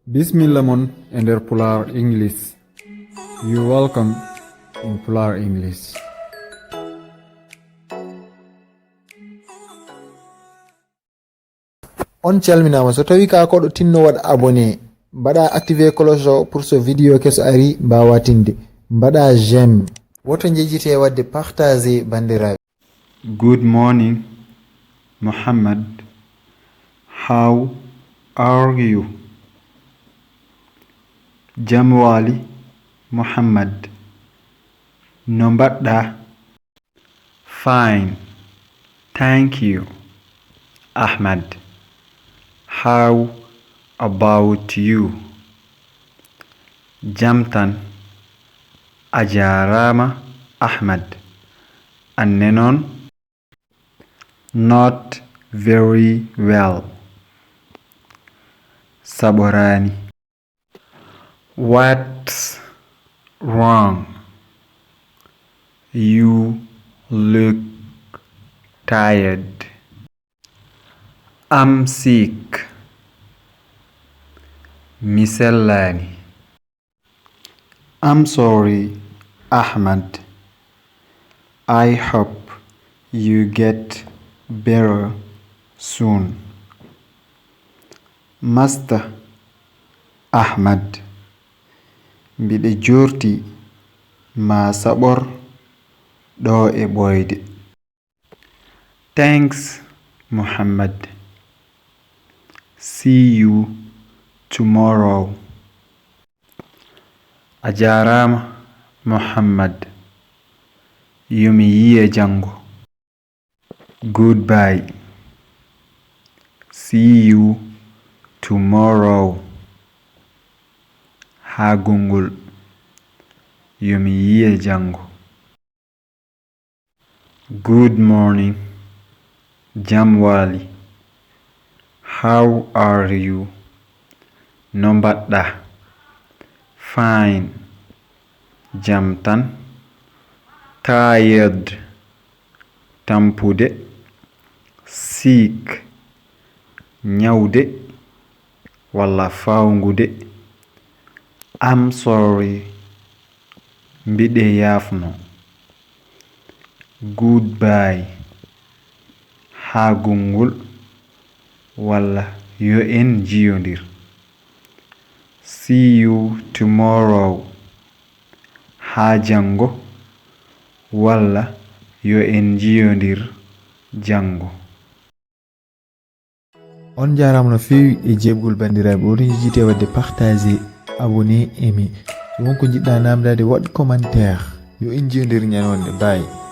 Bismillah mon ender Pular English. You welcome in Pular English. On calminama so tawi ka koɗo tinno waɗa abonné mbaɗa activer cloche pour so vidéo keso ari mbawa tinde mbaɗa j'aime woto jejjite wadde partager bandiraɓe. Good morning, Muhammad. How are you? Jamwali Muhammad. No mbaɗɗa? Fine, thank you, Ahmad. How about you? Jamtan ajarama Ahmad. Annenon? Not very well. Saborani. What's wrong? You look tired. I'm sick. Misellani. I'm sorry, Ahmad. I hope you get better soon. Master Ahmad. Mbiɗe jorti ma sabor ɗo e ɓoyde. Thanks, Muhammad. See you tomorrow. Ajarama Muhammad. Yumi yiye jango. Goodbye. See you tomorrow. Hagungul. Yumi yiye jango. Good morning, Jamwali. How are you? No mbaɗɗa? Fine. Jamtan. Tired. Tampude. Sick. Nyawde. Walla fawngude. I'm sorry. Mbiɗe yafno. Goodbye. Hagungul. Walla yo en jiyondir. See you tomorrow. Ha jango. Walla yo en jiyondir jango. On jarama no fewi e jebgol bandiraɓe woto jejjite wadde partager abonné aimé so wonko jiɗɗa namdade waɗ commentaire yo en jiyodir ñanonde. Bye.